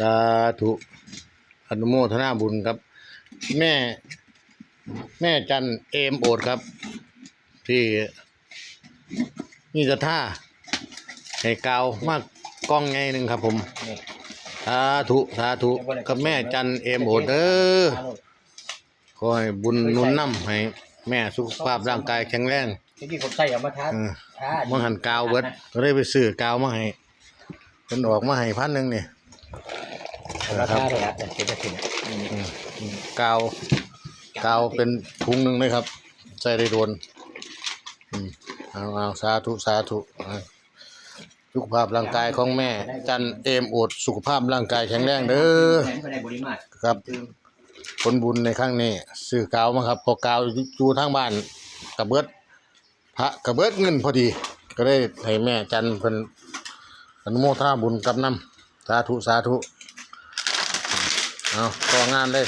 ສາທຸ ອະນຸໂມທະນາບຸນກັບແມ່ ແມ່ຈັນ ເອມໂອດ ຄັບ ທີ່ມີສັດທາໃຫ້ກ່າວມາກ່ອງໃຫຍ່ໜຶ່ງຄັບຜົມ. ສາທຸ ສາທຸ ກັບແມ່ຈັນ ເອມໂອດ ເດີ. ຂໍໃຫ້ບຸນໜູນນຳໃຫ້ແມ່ສຸຂະພາບຮ່າງກາຍແຂງແຮງ. ຕະກີ້ຄົນໃຊ້ເອົາມາທາ ເອີ ທາ ມັນຫັ້ນກ່າວເບິດ ກໍເລີຍໄປຊື້ກ່າວມາໃຫ້ ເພິ່ນອອກມາໃຫ້ພັນໜຶ່ງນີ້. ເອົາມາທາເລີຍ ເປັນຈັ່ງຊີ້ນະ ອືມ ອືມ ກ່າວ ກ່າວເປັນຖົງໜຶ່ງເລີຍຄັບ ໃຊ້ໄດ້ດົນ. ອືມ ເອົາ ເອົາ ສາທຸ ສາທຸ ເອົາ ສຸຂະພາບຮ່າງກາຍຂອງແມ່ຈັນ ເອມໂອດ ສຸຂະພາບຮ່າງກາຍແຂງແຮງເດີ. ຄັບ ຜົນບຸນໃນຄັ້ງນີ້ ຊື້ກ່າວມາຄັບ ເພາະກ່າວຢູ່ທາງບ້ານກະເບິດ ພະກະເບິດເງິນພໍດີ ກໍເລີຍໃຫ້ແມ່ຈັນເພິ່ນອະນຸໂມທະນາບຸນກັບນຳ. ສາທຸ ສາທຸ ເອົາ ຕໍ່ງານເລີຍ.